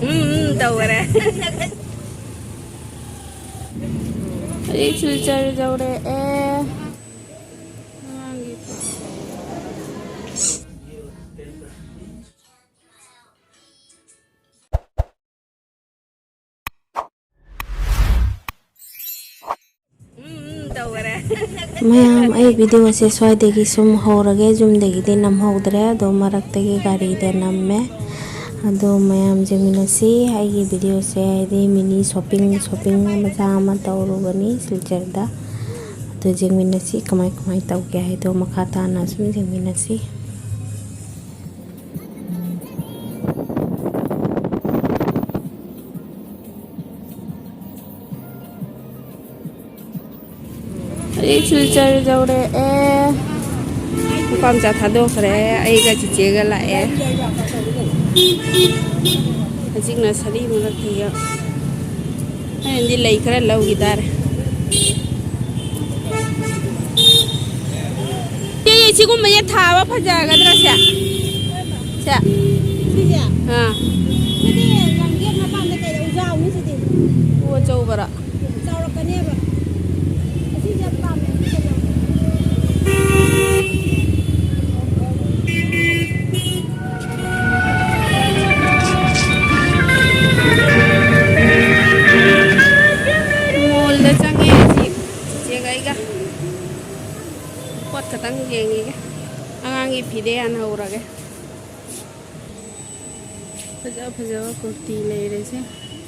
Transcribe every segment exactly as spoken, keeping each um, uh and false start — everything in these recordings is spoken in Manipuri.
ꯎꯝ, ꯎꯝ ꯇꯧꯈꯔꯦ꯫ ꯍꯧꯖꯤꯛ ꯁꯤꯜꯆꯔ ꯌꯧꯔꯛꯑꯦ꯫ ꯑꯉꯥꯡꯒꯤ ꯎꯝ, ꯎꯝ ꯇꯧꯈꯔꯦ꯫ ꯃꯌꯥꯝ, ꯑꯩ ꯚꯤꯗꯤꯑꯣꯁꯦ ꯁ꯭ꯋꯥꯏꯗꯒꯤ ꯁꯨꯝ ꯍꯧꯔꯒꯦ꯫ ꯌꯨꯝꯗꯒꯤꯗꯤ ꯅꯝꯍꯧꯗ꯭ꯔꯦ, ꯑꯗꯣ ꯃꯔꯛꯇꯒꯤ ꯒꯥꯔꯤꯗ ꯅꯝꯃꯦ꯫ ꯑꯗꯣ ꯃꯌꯥꯝ ꯌꯦꯡꯃꯤꯟꯅꯁꯤ ꯑꯩꯒꯤ ꯚꯤꯗꯤꯑꯣꯁꯦ, ꯍꯥꯏꯗꯤ ꯃꯤꯅꯤ ꯁꯣꯞꯄꯤꯡ, ꯁꯣꯞꯄꯤꯡ ꯃꯆꯥ ꯑꯃ ꯇꯧꯔꯨꯕꯅꯤ ꯁꯤꯜꯆꯔꯗ꯫ ꯑꯗꯨ ꯌꯦꯡꯃꯤꯟꯅꯁꯤ, ꯀꯃꯥꯏ ꯀꯃꯥꯏ ꯇꯧꯒꯦ ꯍꯥꯏꯗꯣ ꯃꯈꯥ ꯇꯥꯅ ꯁꯨꯝ ꯌꯦꯡꯃꯤꯟꯅꯁꯤ꯫ ꯍꯧꯖꯤꯛ ꯁꯤꯜꯆꯔ ꯌꯧꯔꯛꯑꯦ꯫ ꯅꯨꯄꯥ ꯃꯆꯥ ꯊꯥꯗꯣꯛꯈ꯭ꯔꯦ꯫ ꯑꯩꯒ ꯆꯤꯆꯦꯒ ꯂꯥꯛꯑꯦ꯫ ꯍꯧꯖꯤꯛꯅ ꯁꯔꯤ ꯃꯔꯛꯇꯒ ꯑꯩꯅꯗꯤ ꯂꯩ ꯈꯔ ꯂꯧꯈꯤ ꯇꯥꯔꯦ꯫ ꯁꯤ, ꯁꯤꯒꯨꯝꯕꯁꯦ ꯊꯥꯕ ꯐꯖꯒꯗ꯭ꯔꯥ ꯁꯦ? ꯁꯦ꯫ ꯁꯤꯁꯦ? ꯑꯥ꯫ ꯁꯤꯗꯤ ꯂꯝꯒꯦꯠ ꯃꯄꯥꯟꯗ ꯀꯩꯗ ꯎꯖꯥꯎꯅꯤ ꯁꯤꯗꯤ꯫ ꯎ ꯑꯆꯧꯕꯔꯣ? ꯆꯥꯎꯔꯛꯀꯅꯦꯕ꯫ ꯑꯁꯤꯁꯦ ꯌꯥꯝ ꯄꯥꯝꯃꯦ꯫ ꯃꯣꯜꯗ ꯆꯪꯉꯦ ꯍꯧꯖꯤꯛ ꯆꯤꯆꯦꯒ ꯑꯩꯒ꯫ ꯄꯣꯠ ꯈꯛꯇꯪ ꯌꯦꯡꯉꯤꯒꯦ꯫ ꯑꯉꯥꯡꯒꯤ ꯐꯤꯗꯩ ꯍꯥꯟꯅ ꯍꯧꯔꯒꯦ꯫ ꯐꯖ ꯐꯖꯕ ꯀꯨꯔꯇꯤ ꯂꯩꯔꯦꯁꯦ,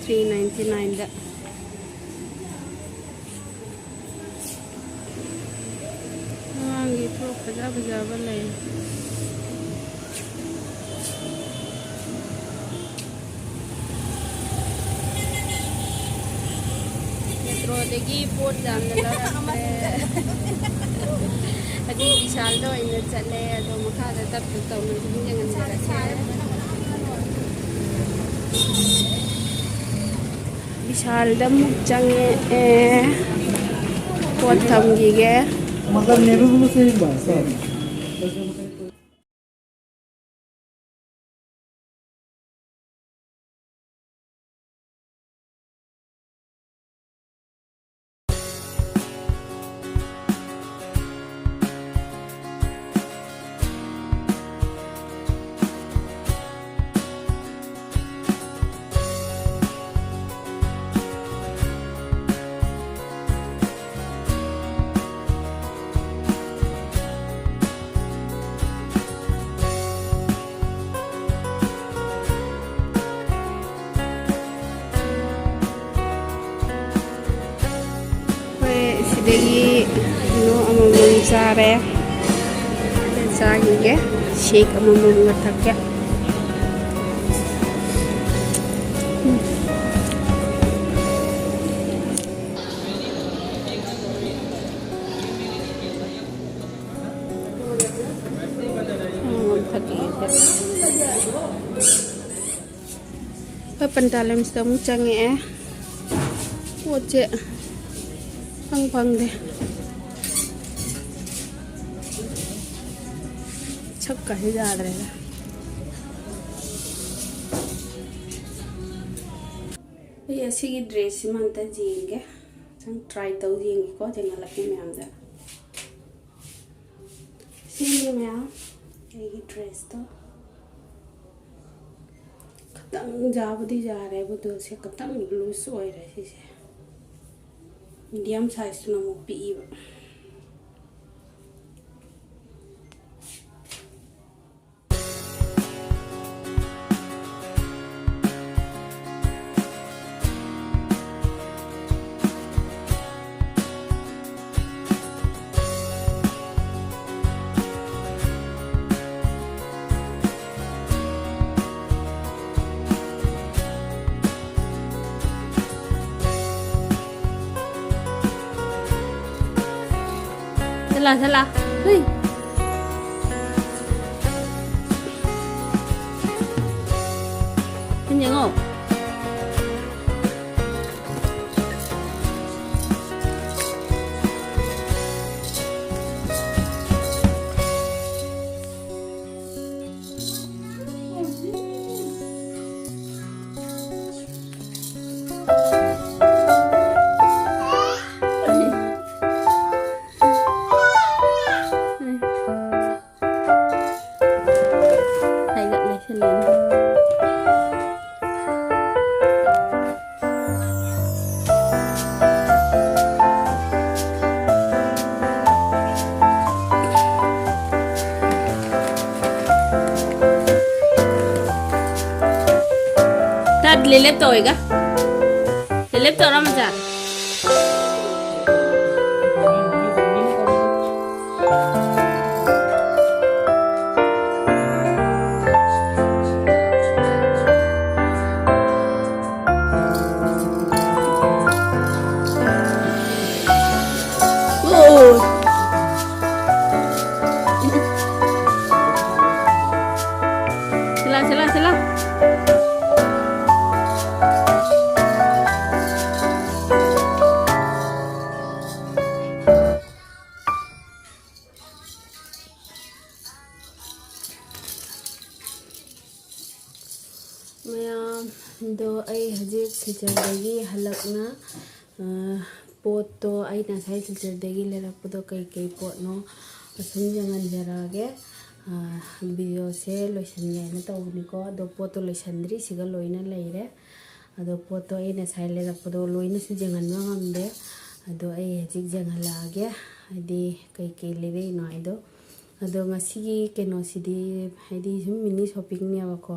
three ninety nineꯗ꯫ ꯑꯉꯥꯡꯒꯤ ꯐ꯭ꯔꯣꯛ ꯐꯖ ꯐꯖꯕ ꯂꯩ꯫ ꯃꯦꯇ꯭ꯔꯣꯗꯒꯤ ꯄꯣꯠ ꯌꯥꯝꯅ ꯂꯧꯔꯛꯇ꯭ꯔꯦ꯫ ꯍꯧꯖꯤꯛ ꯕꯤꯁꯥꯜꯗ ꯑꯣꯏꯅ ꯆꯠꯂꯦ, ꯑꯗꯣ ꯃꯈꯥꯗ ꯇꯞ ꯇꯞ ꯇꯧꯅ ꯑꯗꯨꯝ ꯌꯦꯡꯍꯟꯖꯔꯛꯀꯦ꯫ ꯕꯤꯁꯥꯜꯗ ꯑꯃꯨꯛ ꯆꯪꯉꯛꯑꯦ꯫ ꯄꯣꯠ ꯊꯝꯈꯤꯒꯦ꯫ मतलब नेहरू को से ही बात है। ꯆꯥꯔꯦ꯫ ꯆꯥꯈꯤꯒꯦ꯫ ꯁꯦꯛ ꯑꯃꯃꯝꯒ ꯊꯛꯀꯦ꯫ ꯎꯝ꯫ ꯑꯃꯃꯝ ꯊꯛꯈꯤꯒꯦ꯫ ꯑꯩꯈꯣꯏ ꯄꯟꯇꯥꯂꯝꯁꯤꯗ ꯑꯃꯨꯛ ꯆꯪꯉꯛꯑꯦ꯫ ꯄꯣꯠꯁꯦ ꯐꯪ ꯐꯪꯗꯦ꯫ ꯁꯛꯀꯁꯦ ꯌꯥꯗ꯭ꯔꯦꯗ꯫ ꯑꯩ ꯑꯁꯤꯒꯤ ꯗ꯭ꯔꯦꯁꯁꯤꯃ ꯑꯝꯇ ꯌꯦꯡꯒꯦ꯫ ꯁꯨꯝ ꯇ꯭ꯔꯥꯏ ꯇꯧ ꯌꯦꯡꯒꯦꯀꯣ, ꯊꯦꯡꯅꯍꯜꯂꯛꯀꯦ ꯃꯌꯥꯝꯗ꯫ ꯁꯤꯅꯤ ꯃꯌꯥꯝ ꯑꯩꯒꯤ ꯗ꯭ꯔꯦꯁꯇꯣ꯫ ꯈꯤꯇꯪ ꯌꯥꯕꯨꯗꯤ ꯌꯥꯔꯦꯕ, ꯑꯗꯣ ꯁꯤ ꯈꯤꯇꯪ ꯂꯨꯖ ꯑꯣꯏꯔꯦ ꯁꯤꯁꯦ꯫ ꯃꯤꯗꯤꯌꯝ ꯁꯥꯏꯖꯇꯨꯅ ꯑꯃꯨꯛ ꯄꯤꯛꯏꯕ꯫ ꯆꯠꯂꯣ, ꯆꯠꯂꯣ꯫ ꯍꯨꯏ꯫ ꯁꯤ ꯌꯦꯡꯉꯣ꯫ ꯍꯥꯏꯒꯠꯂꯦ ꯁꯤꯂꯦꯟ꯫ ꯇꯠꯂꯦ, ꯂꯦꯞꯇꯧꯔꯦꯒ꯫ ꯂꯦꯞꯇꯧꯔ ꯃꯆꯥ꯫ ꯃꯌꯥꯝꯗꯣ, ꯑꯩ ꯍꯧꯖꯤꯛ ꯁꯤꯜꯆꯔꯗꯒꯤ ꯍꯜꯂꯛꯅ, ꯑ, ꯄꯣꯠꯇꯣ, ꯑꯩꯅ ꯉꯁꯥꯏ ꯁꯤꯜꯆꯔꯗꯒꯤ ꯂꯩꯔꯛꯄꯗꯣ ꯀꯩꯀꯩ ꯄꯣꯠꯅꯣ ꯑꯁꯨꯝ ꯌꯦꯡꯍꯟꯖꯔꯛꯑꯒꯦ꯫ ꯑ, videoꯁꯦ ꯂꯣꯏꯁꯟꯒꯦ ꯍꯥꯏꯅ ꯇꯧꯕꯅꯤꯀꯣ, ꯑꯗꯣ ꯄꯣꯠꯇꯣ ꯂꯣꯏꯁꯟꯗ꯭ꯔꯤ, ꯁꯤꯒ ꯂꯣꯏꯅ ꯂꯩꯔꯦ꯫ ꯑꯗꯣ ꯄꯣꯠꯇꯣ ꯑꯩꯅ ꯉꯁꯥꯏ ꯂꯩꯔꯛꯄꯗꯣ ꯂꯣꯏꯅꯁꯨ ꯌꯦꯡꯍꯟꯕ ꯉꯝꯗꯦ꯫ ꯑꯗꯣ ꯑꯩ ꯍꯧꯖꯤꯛ ꯌꯦꯡꯍꯜꯂꯛꯑꯒꯦ, ꯍꯥꯏꯗꯤ ꯀꯩꯀꯩ ꯂꯩꯔꯛꯏꯅꯣ ꯍꯥꯏꯗꯣ꯫ ꯑꯗꯣ ꯉꯁꯤꯒꯤ ꯀꯩꯅꯣꯁꯤꯗꯤ, ꯍꯥꯏꯗꯤ ꯁꯨꯝ mini shoppingꯅꯦꯕꯀꯣ꯫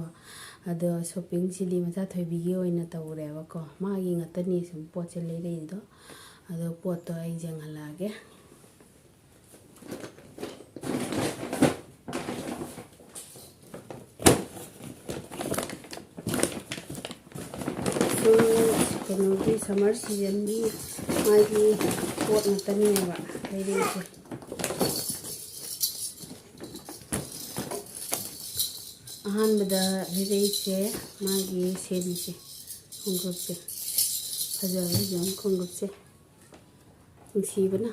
ꯑꯗꯣ shoppingꯁꯤꯗꯤ ꯃꯆꯥ ꯊꯣꯏꯕꯤꯒꯤ ꯑꯣꯏꯅ ꯇꯧꯔꯦꯕꯀꯣ꯫ ꯃꯥꯒꯤ ꯉꯥꯛꯇꯅꯤ ꯁꯨꯝ ꯄꯣꯠꯁꯦ ꯂꯩꯔꯛꯏꯗꯣ꯫ ꯑꯗꯣ ꯄꯣꯠꯇꯣ ꯑꯩ ꯌꯦꯡꯍꯜꯂꯛꯑꯒꯦ꯫ ꯁꯨꯝ ꯀꯩꯅꯣꯒꯤ summer seasonꯒꯤ ꯃꯥꯒꯤ ꯄꯣꯠ ꯉꯥꯛꯇꯅꯦꯕ ꯂꯩꯔꯛꯏꯁꯦ꯫ ꯑꯍꯥꯟꯕꯗ ꯂꯩꯔꯛꯏꯁꯦ ꯃꯥꯒꯤ ꯁꯦꯝꯁꯦ, ꯈꯣꯡꯒꯨꯞꯁꯦ꯫ ꯐꯖꯕ ꯌꯦꯡꯉꯨ ꯈꯣꯡꯒꯨꯞꯁꯦ, ꯅꯨꯡꯁꯤꯕꯅ꯫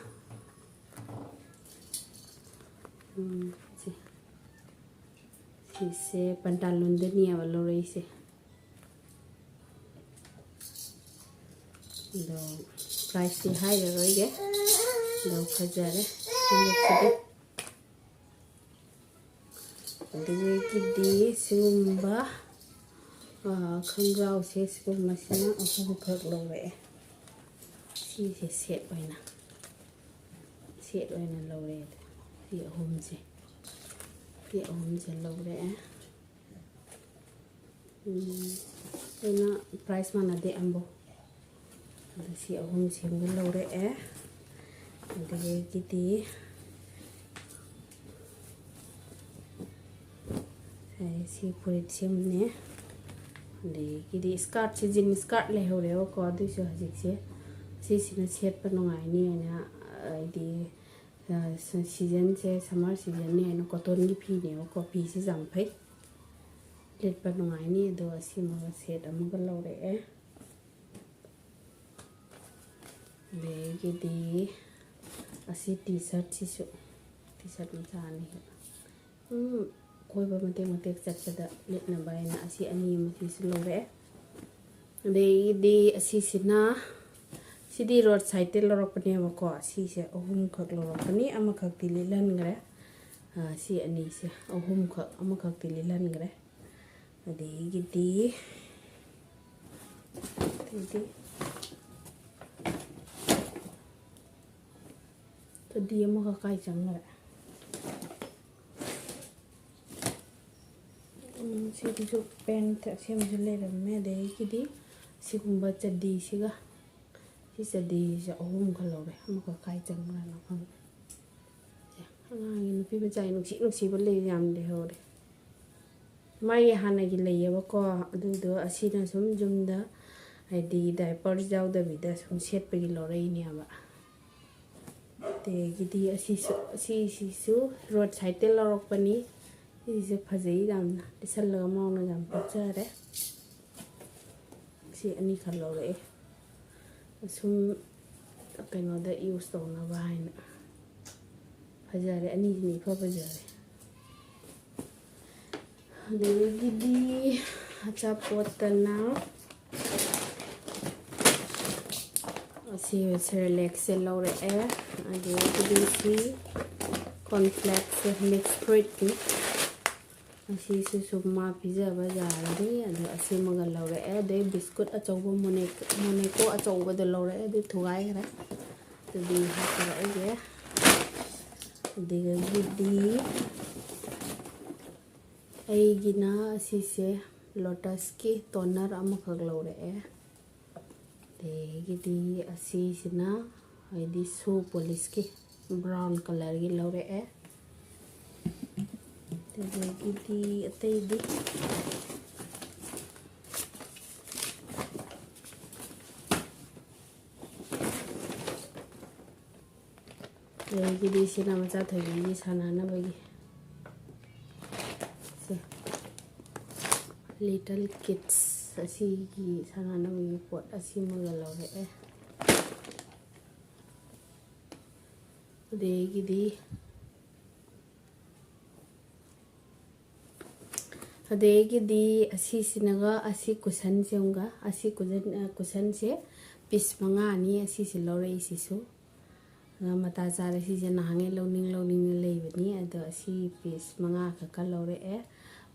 ꯎꯝ, ꯁꯤ, ꯁꯤꯁꯦ ꯄꯟꯇꯥꯂꯨꯟꯗꯅꯦꯕ ꯂꯧꯔꯛꯏꯁꯦ꯫ ꯑꯗꯣ priceꯇꯤ ꯍꯥꯏꯔꯔꯣꯏꯒꯦ꯫ ꯑꯗꯣ ꯐꯖꯔꯦ ꯈꯣꯡꯎꯞꯁꯤꯗꯤ꯫ ꯑꯗꯨꯗꯒꯤꯗꯤ ꯁꯤꯒꯨꯝꯕ, ꯑ, ꯈꯣꯡꯒ꯭ꯔꯥꯎꯁꯦ ꯁꯤꯒꯨꯝꯕꯁꯤꯅ ꯑꯍꯨꯝꯈꯛ ꯂꯧꯔꯛꯑꯦ꯫ ꯁꯤꯁꯦ set ꯑꯣꯏꯅ, set ꯑꯣꯏꯅ ꯂꯧꯔꯛꯑꯦ꯫ ꯁꯤ ꯑꯍꯨꯝꯁꯦ, ꯁꯤ ꯑꯍꯨꯝꯁꯦ ꯂꯧꯔꯛꯑꯦ꯫ ꯎꯝ, ꯑꯩꯅ price ꯃꯥꯟꯅꯗꯦ ꯑꯝꯕꯨ꯫ ꯑꯗ ꯁꯤ ꯑꯍꯨꯝꯁꯤꯃꯒ ꯂꯧꯔꯛꯑꯦ꯫ ꯑꯗꯒꯤꯗꯤ, ꯑꯦ, ꯁꯤ ꯐꯨꯔꯤꯠ ꯁꯤꯃꯅꯦ꯫ ꯑꯗꯒꯤꯗꯤ skirtꯁꯦ, jean skirt ꯂꯩꯍꯧꯔꯦꯕꯀꯣ, ꯑꯗꯨꯏꯁꯨ ꯍꯧꯖꯤꯛꯁꯦ ꯁꯤꯁꯤꯅ ꯁꯦꯠꯄ ꯅꯨꯡꯉꯥꯏꯅꯤ ꯍꯥꯏꯅ, ꯍꯥꯏꯗꯤ, ꯑ, ꯁ-, seasonꯁꯦ summer seasonꯅꯤ ꯍꯥꯏꯅ cottonꯒꯤ ꯐꯤꯅꯦꯕꯀꯣ, ꯐꯤꯁꯤꯁꯨ ꯌꯥꯝ ꯐꯩ, ꯂꯤꯠꯄ ꯅꯨꯡꯉꯥꯏꯅꯤ꯫ ꯑꯗꯣ ꯑꯁꯤꯃꯒ set ꯑꯃꯒ ꯂꯧꯔꯛꯑꯦ꯫ ꯑꯗꯒꯤꯗꯤ ꯑꯁꯤ T-shirtꯁꯤꯁꯨ, T-shirt ꯃꯆꯥ ꯑꯅꯤ꯫ ꯎꯝ, ꯀꯣꯏꯕ ꯃꯇꯦꯛ ꯃꯇꯦꯛ ꯆꯠꯄꯗ ꯂꯤꯠꯅꯕ ꯍꯥꯏꯅ ꯑꯁꯤ ꯑꯅꯤ ꯑꯃ ꯁꯤꯁꯨ ꯂꯧꯔꯛꯑꯦ꯫ ꯑꯗꯒꯤꯗꯤ ꯑꯁꯤꯁꯤꯅ, ꯁꯤꯗꯤ ꯔꯣꯗ ꯁꯥꯏꯗꯇ ꯂꯧꯔꯛꯄꯅꯦꯕꯀꯣ꯫ ꯑꯁꯤꯁꯦ ꯑꯍꯨꯝꯈꯛ ꯂꯧꯔꯛꯄꯅꯤ, ꯑꯃꯈꯛꯇꯤ ꯂꯤꯠꯍꯟꯈ꯭ꯔꯦ꯫ ꯑ, ꯁꯤ ꯑꯅꯤꯁꯦ ꯑꯍꯨꯝꯈꯛ, ꯑꯃꯈꯛꯇꯤ ꯂꯤꯠꯍꯟꯈ꯭ꯔꯦ꯫ ꯑꯗꯒꯤꯗꯤ, ꯑꯗꯩꯗꯤ ꯆꯗꯤ ꯑꯃꯒ ꯀꯥꯏ ꯆꯪꯈ꯭ꯔꯦ? ꯎꯝ, ꯁꯤꯒꯤꯁꯨ ꯄꯦꯟꯠ ꯑꯁꯦꯝꯕꯁꯨ ꯂꯩꯔꯝꯃꯦ꯫ ꯑꯗꯒꯤꯗꯤ ꯁꯤꯒꯨꯝꯕ ꯆꯗꯤꯁꯤꯒ, ꯁꯤ ꯆꯗꯤꯁꯦ ꯑꯍꯨꯝꯒ ꯂꯧꯔꯦ꯫ ꯑꯃꯈꯛ ꯀꯥꯏ ꯆꯪꯈ꯭ꯔꯅꯣ ꯈꯪꯗꯦ꯫ ꯁꯦ, ꯑꯉꯥꯡꯒꯤ ꯅꯨꯄꯤ ꯃꯆꯥꯒꯤ ꯅꯨꯡꯁꯤ ꯅꯨꯡꯁꯤꯕ ꯂꯩ ꯌꯥꯝ ꯂꯩꯍꯧꯔꯦ꯫ ꯃꯥꯒꯤ ꯍꯥꯟꯅꯒꯤ ꯂꯩꯌꯦꯕꯀꯣ, ꯑꯗꯨꯗꯣ ꯑꯁꯤꯅ ꯁꯨꯝ ꯌꯨꯝꯗ, ꯍꯥꯏꯗꯤ, diapers ꯌꯥꯎꯗꯕꯤꯗ ꯁꯨꯝ ꯁꯦꯠꯄꯒꯤ ꯂꯧꯔꯛꯏꯅꯦꯕ꯫ ꯑꯗꯒꯤꯗꯤ ꯑꯁꯤꯁꯨ, ꯑꯁꯤꯁꯤꯁꯨ ꯔꯣꯗ ꯁꯥꯏꯗꯇ ꯂꯧꯔꯛꯄꯅꯤ꯫ ꯁꯤꯁꯦ ꯐꯖꯩ ꯌꯥꯝꯅ, ꯂꯤꯠꯁꯜꯂꯒ ꯃꯥꯎꯅ ꯌꯥꯝ ꯄꯛꯆꯔꯦ꯫ ꯁꯤ ꯑꯅꯤꯈꯛ ꯂꯧꯔꯛꯑꯦ, ꯑꯁꯨꯝ ꯀꯩꯅꯣꯗ ꯌꯨꯁ ꯇꯧꯅꯕ ꯍꯥꯏꯅ꯫ ꯐꯖꯔꯦ, ꯑꯅꯤꯁꯤꯅ ꯏꯐ ꯐꯖꯔꯦ꯫ ꯑꯗꯒꯤꯗꯤ ꯑꯆꯥꯄꯣꯠꯇꯅ ꯑꯁꯤ ꯁꯦꯔꯦꯂꯦꯛꯁꯦ ꯂꯧꯔꯛꯑꯦ꯫ ꯑꯗꯒꯤꯗꯤ ꯁꯤ ꯀꯣꯔꯟꯐ꯭ꯂꯦꯛꯁꯁꯦ, ꯃꯤꯛꯁ ꯐ꯭ꯔꯨꯏꯠꯀꯤ꯫ ꯑꯁꯤꯁꯤꯁꯨ ꯃꯥ ꯄꯤꯖꯕ ꯌꯥꯔꯅꯤ꯫ ꯑꯗꯣ ꯑꯁꯤꯃꯒ ꯂꯧꯔꯛꯑꯦ꯫ ꯑꯗꯩ ꯕꯤꯁꯀꯨꯠ ꯑꯆꯧꯕ ꯃꯣꯅꯦ-, ꯃꯣꯅꯦꯀꯣ ꯑꯆꯧꯕꯗꯣ ꯂꯧꯔꯛꯑꯦ, ꯑꯗꯨ ꯊꯨꯒꯥꯏꯈ꯭ꯔꯦ꯫ ꯑꯗꯨꯗꯤ ꯍꯥꯞꯄꯔꯣꯏꯒꯦ꯫ ꯑꯗꯒꯤꯗꯤ ꯑꯩꯒꯤꯅ ꯑꯁꯤꯁꯦ ꯂꯣꯇꯁꯀꯤ ꯇꯣꯅꯔ ꯑꯃꯈꯛ ꯂꯧꯔꯛꯑꯦ꯫ ꯑꯗꯒꯤꯗꯤ ꯑꯁꯤꯁꯤꯅ, ꯍꯥꯏꯗꯤ, ꯁꯨ ꯄꯣꯂꯤꯁꯀꯤ ꯕ꯭ꯔꯥꯎꯟ ꯀꯂꯔꯒꯤ ꯂꯧꯔꯛꯑꯦ꯫ ꯑꯗꯒꯤꯗꯤ ꯑꯇꯩꯗꯤ ꯑꯗꯒꯤꯗꯤ ꯁꯤꯅ ꯃꯆꯥ ꯊꯣꯏꯕꯤꯒꯤ ꯁꯥꯟꯅꯅꯕꯒꯤ꯫ ꯁꯦ, ꯂꯤꯇꯜ ꯀꯤꯠꯁ ꯑꯁꯤꯒꯤ ꯁꯥꯟꯅꯅꯕꯒꯤ ꯄꯣꯠ ꯑꯁꯤꯃꯒ ꯂꯧꯔꯛꯑꯦ꯫ ꯑꯗꯒꯤꯗꯤ ꯑꯗꯒꯤꯗꯤ ꯑꯁꯤꯁꯤꯅꯒ ꯑꯁꯤ ꯀꯨꯁꯟꯁꯦ ꯑꯃꯒ, ꯑꯁꯤ ꯀꯨꯁꯟ, ꯑ, ꯀꯨꯁꯟꯁꯦ ꯄꯤꯁ ꯃꯉꯥꯅꯤ ꯑꯁꯤꯁꯦ ꯂꯧꯔꯛꯏꯁꯤꯁꯨ꯫ ꯑꯗ ꯃꯇꯥ ꯆꯥꯔꯦ, ꯁꯤꯁꯦ ꯅꯍꯥꯟꯉꯩ ꯂꯧꯅꯤꯡ ꯂꯧꯅꯤꯡꯅ ꯂꯩꯕꯅꯤ꯫ ꯑꯗꯣ ꯑꯁꯤ ꯄꯤꯁ ꯃꯉꯥ ꯈꯛꯀ ꯂꯧꯔꯛꯑꯦ꯫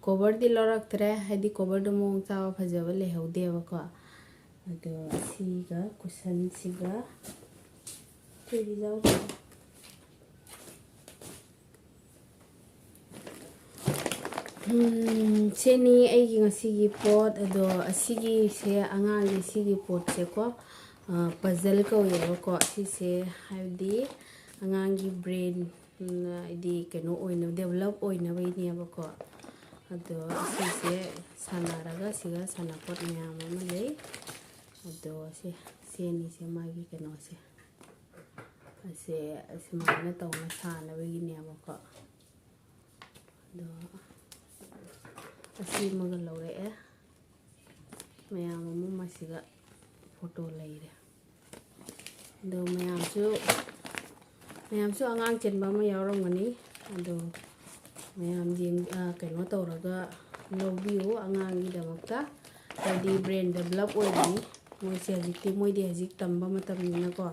ꯀꯣꯕꯔꯗꯤ ꯂꯧꯔꯛꯇ꯭ꯔꯦ, ꯍꯥꯏꯗꯤ ꯀꯣꯕꯔꯗꯣ ꯃꯑꯣꯡ ꯆꯥꯕ ꯐꯖꯕ ꯂꯩꯍꯧꯗꯦꯕꯀꯣ꯫ ꯑꯗꯣ ꯑꯁꯤꯒ ꯀꯨꯁꯟꯁꯤꯒ ꯀꯩꯗꯤ ꯌꯥꯎꯗꯦ꯫ ꯎꯝ, ꯁꯤꯅꯤ ꯑꯩꯒꯤ ꯉꯁꯤꯒꯤ ꯄꯣꯠ꯫ ꯑꯗꯣ ꯑꯁꯤꯒꯤꯁꯦ, ꯑꯉꯥꯡꯒꯤ ꯁꯤꯒꯤ ꯄꯣꯠꯁꯦꯀꯣ, ꯄꯖꯜ ꯀꯧꯋꯦꯕꯀꯣ꯫ ꯁꯤꯁꯦ ꯍꯥꯏꯕꯗꯤ ꯑꯉꯥꯡꯒꯤ ꯕ꯭ꯔꯦꯟ, ꯎꯝ, ꯍꯥꯏꯗꯤ ꯀꯩꯅꯣ ꯑꯣꯏꯅꯕ, ꯗꯦꯕꯂꯞ ꯑꯣꯏꯅꯕꯒꯤꯅꯦꯕꯀꯣ꯫ ꯑꯗꯣ ꯁꯤꯁꯦ ꯁꯥꯟꯅꯔꯒ ꯁꯤꯒ ꯁꯥꯟꯅꯄꯣꯠ ꯃꯌꯥꯝ ꯑꯃ ꯂꯩ꯫ ꯑꯗꯣ ꯁꯤ, ꯁꯤ ꯑꯅꯤꯁꯦ ꯃꯥꯒꯤ ꯀꯩꯅꯣꯁꯦ, ꯑꯁꯦ ꯑꯁꯨꯃꯥꯏꯅ ꯇꯧꯅ ꯁꯥꯟꯅꯕꯒꯤꯅꯦꯕꯀꯣ꯫ ꯑꯗꯣ ꯑꯁꯤ ꯑꯃꯒ ꯂꯧꯔꯛꯑꯦ꯫ ꯃꯌꯥꯝ ꯑꯃ ꯃꯁꯤꯒ ꯐꯣꯇꯣ ꯂꯩꯔꯦ꯫ ꯑꯗꯣ ꯃꯌꯥꯝꯁꯨ, ꯃꯌꯥꯝꯁꯨ ꯑꯉꯥꯡ ꯆꯦꯟꯕ ꯑꯃ ꯌꯥꯎꯔꯝꯒꯅꯤ꯫ ꯑꯗꯣ ꯃꯌꯥꯝ ꯌꯦꯡ-, ꯑ, ꯀꯩꯅꯣ ꯇꯧꯔꯒ ꯂꯧꯕꯤꯌꯨ ꯑꯉꯥꯡꯒꯤꯗꯃꯛꯇ꯫ ꯍꯥꯏꯗꯤ ꯕ꯭ꯔꯦꯟ ꯗꯦꯕꯂꯞ ꯑꯣꯏꯕꯅꯤ ꯃꯣꯏꯁꯦ꯫ ꯍꯧꯖꯤꯛꯇꯤ ꯃꯣꯏꯗꯤ ꯍꯧꯖꯤꯛ ꯇꯝꯕ ꯃꯇꯝꯅꯤꯅꯀꯣ꯫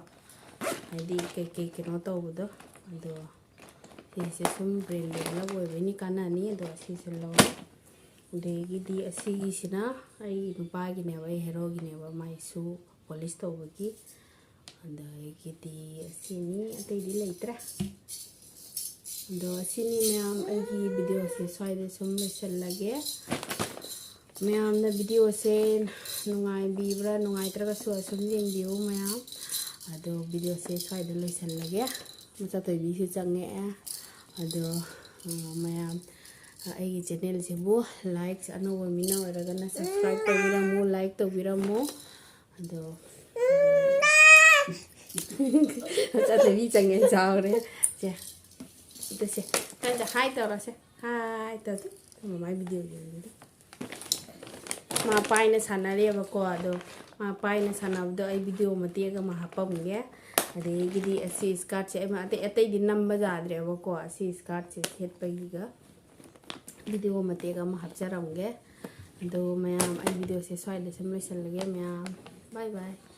ꯍꯥꯏꯗꯤ ꯀꯩꯀꯩ ꯀꯩꯅꯣ ꯇꯧꯕꯗꯣ꯫ ꯑꯗꯣ ꯁꯤꯁꯦ ꯁꯨꯝ ꯕ꯭ꯔꯦꯟ ꯗꯦꯕꯂꯞ ꯑꯣꯏꯕꯅꯤ, ꯀꯥꯟꯅꯅꯤ꯫ ꯑꯗꯣ ꯑꯁꯤꯁꯦ ꯂꯧꯔꯦ꯫ ꯑꯗꯒꯤꯗꯤ ꯑꯁꯤꯒꯤꯁꯤꯅ ꯑꯩꯒꯤ ꯅꯨꯄꯥꯒꯤꯅꯦꯕ, ꯑꯩ ꯍꯦꯔꯣꯒꯤꯅꯦꯕ, ꯃꯥꯏ ꯁꯨ ꯄꯣꯂꯤꯁ ꯇꯧꯕꯒꯤ꯫ ꯑꯗꯒꯤꯗꯤ ꯑꯁꯤꯅꯤ, ꯑꯇꯩꯗꯤ ꯂꯩꯇ꯭ꯔꯦ꯫ ꯑꯗꯣ ꯑꯁꯤꯅꯤ ꯃꯌꯥꯝ, ꯑꯩꯒꯤ ꯚꯤꯗꯤꯑꯣꯁꯦ ꯁ꯭ꯋꯥꯏꯗ ꯁꯨꯝ ꯂꯣꯏꯁꯤꯜꯂꯒꯦ꯫ ꯃꯌꯥꯝꯅ ꯚꯤꯗꯤꯑꯣꯁꯦ ꯅꯨꯡꯉꯥꯏꯕꯤꯕ꯭ꯔꯥ, ꯅꯨꯡꯉꯥꯏꯇ꯭ꯔꯒꯁꯨ ꯑꯁꯨꯝ ꯌꯦꯡꯕꯤꯌꯨ ꯃꯌꯥꯝ꯫ ꯑꯗꯣ ꯚꯤꯗꯤꯑꯣꯁꯦ ꯁ꯭ꯋꯥꯏꯗ ꯂꯣꯏꯁꯤꯜꯂꯒꯦ꯫ ꯃꯆꯥꯊꯣꯏꯕꯤꯁꯨ ꯆꯪꯉꯛꯑꯦ꯫ ꯑꯗꯣ, ꯑ, ꯃꯌꯥꯝ, ꯑ, ꯑꯩꯒꯤ ꯆꯦꯅꯦꯜꯁꯤꯕꯨ ꯂꯥꯏꯛ, ꯑꯅꯧꯕ ꯃꯤꯅ ꯑꯣꯏꯔꯒꯅ ꯁꯕꯁꯀ꯭ꯔꯥꯏꯕ ꯇꯧꯕꯤꯔꯝꯃꯨ, ꯂꯥꯏꯛ ꯇꯧꯕꯤꯔꯝꯃꯨ꯫ ꯑꯗꯣ, ꯃꯆꯥꯊꯣꯏꯕꯤ ꯆꯪꯉꯦ, ꯆꯥꯎꯔꯦ꯫ ꯁꯦ, ꯑꯗꯨ ꯁꯦ, ꯅꯪꯁꯦ ꯍꯥꯏ ꯇꯧꯔꯁꯦ꯫ ꯍꯥꯏ ꯇꯧꯗꯦ꯫ ꯃꯃꯥꯏ ꯚꯤꯗꯤꯑꯣ ꯌꯦꯡꯉꯤꯗꯣ꯫ ꯃꯥ ꯄꯥꯏꯅ ꯁꯥꯟꯅꯔꯦꯕꯀꯣ꯫ ꯑꯗꯣ ꯃꯥ ꯄꯥꯏꯅ ꯁꯥꯟꯅꯕꯗꯣ ꯑꯩ ꯚꯤꯗꯤꯑꯣ ꯃꯇꯦꯛ ꯑꯃ ꯍꯥꯞꯄꯝꯒꯦ꯫ ꯑꯗꯒꯤꯗꯤ ꯑꯁꯤ ꯏꯁꯀꯥꯔꯠꯁꯦ ꯑꯩ ꯑꯇꯩ, ꯑꯇꯩꯗꯤ ꯅꯝꯕ ꯌꯥꯗ꯭ꯔꯦꯕꯀꯣ꯫ ꯑꯁꯤ ꯏꯁꯀꯥꯔꯠꯁꯦ ꯁꯦꯠꯄꯒꯤꯒ video ꯃꯇꯦꯛ ꯑꯃ ꯍꯥꯞꯆꯔꯝꯒꯦ꯫ ꯑꯗꯣ ꯃꯌꯥꯝ, ꯑꯩ video ꯁꯦ ꯁ꯭ꯋꯥꯏꯗ ꯁꯨꯝ ꯂꯣꯏꯁꯤꯜꯂꯒꯦ ꯃꯌꯥꯝ꯫ Bye bye꯫